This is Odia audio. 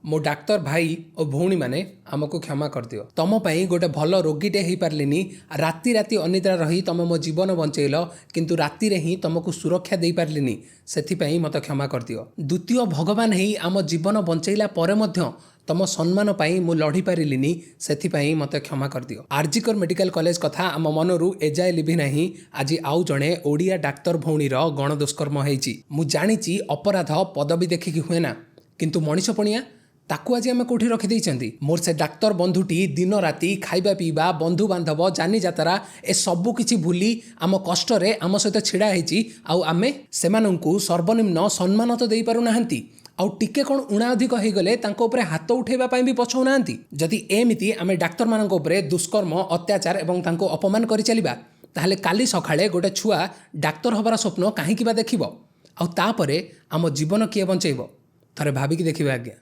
ମୋ ଡାକ୍ତର ଭାଇ ଓ ଭଉଣୀମାନେ, ଆମକୁ କ୍ଷମା କରିଦିଅ। ତମ ପାଇଁ ଗୋଟେ ଭଲ ରୋଗୀଟେ ହେଇପାରିଲିନି। ରାତି ରାତି ଅନିଦ୍ରା ରହି ତମେ ମୋ ଜୀବନ ବଞ୍ଚେଇଲ, କିନ୍ତୁ ରାତିରେ ହିଁ ତମକୁ ସୁରକ୍ଷା ଦେଇପାରିଲିନି, ସେଥିପାଇଁ ମୋତେ କ୍ଷମା କରିଦିଅ। ଦ୍ୱିତୀୟ ଭଗବାନ ହେଇ ଆମ ଜୀବନ ବଞ୍ଚେଇଲା ପରେ ମଧ୍ୟ ତମ ସମ୍ମାନ ପାଇଁ ମୁଁ ଲଢ଼ି ପାରିଲିନି, ସେଥିପାଇଁ ମୋତେ କ୍ଷମା କରିଦିଅ। ଆର୍ଜିକର ମେଡିକାଲ କଲେଜ କଥା ଆମ ମନରୁ ଏଯାଏ ଲିଭି ନାହିଁ। ଆଜି ଆଉ ଜଣେ ଓଡ଼ିଆ ଡାକ୍ତର ଭଉଣୀର ଗଣଦୁଷ୍କର୍ମ ହେଇଛି। ମୁଁ ଜାଣିଛି, ଅପରାଧ ପଦବୀ ଦେଖିକି ହୁଏ ନା, କିନ୍ତୁ ମଣିଷ ପଣିଆ, ତାକୁ ଆଜି ଆମେ କୋଉଠି ରଖିଦେଇଛନ୍ତି? ମୋର ସେ ଡାକ୍ତର ବନ୍ଧୁଟି ଦିନ ରାତି ଖାଇବା ପିଇବା, ବନ୍ଧୁବାନ୍ଧବ, ଯାନି ଯାତ୍ରା ଏସବୁ କିଛି ଭୁଲି ଆମ କଷ୍ଟରେ ଆମ ସହିତ ଛିଡ଼ା ହେଇଛି। ଆଉ ଆମେ ସେମାନଙ୍କୁ ସର୍ବନିମ୍ନ ସମ୍ମାନ ତ ଦେଇପାରୁନାହାନ୍ତି, ଆଉ ଟିକେ କ'ଣ ଉଣା ଅଧିକ ହେଇଗଲେ ତାଙ୍କ ଉପରେ ହାତ ଉଠେଇବା ପାଇଁ ବି ପଛଉନାହାନ୍ତି। ଯଦି ଏମିତି ଆମେ ଡାକ୍ତରମାନଙ୍କ ଉପରେ ଦୁଷ୍କର୍ମ, ଅତ୍ୟାଚାର ଏବଂ ତାଙ୍କୁ ଅପମାନ କରି ଚାଲିବା, ତାହେଲେ କାଲି ସକାଳେ ଗୋଟେ ଛୁଆ ଡାକ୍ତର ହେବାର ସ୍ୱପ୍ନ କାହିଁକି ବା ଦେଖିବ? ଆଉ ତାପରେ ଆମ ଜୀବନ କିଏ ବଞ୍ଚେଇବ? ଥରେ ଭାବିକି ଦେଖିବେ ଆଜ୍ଞା।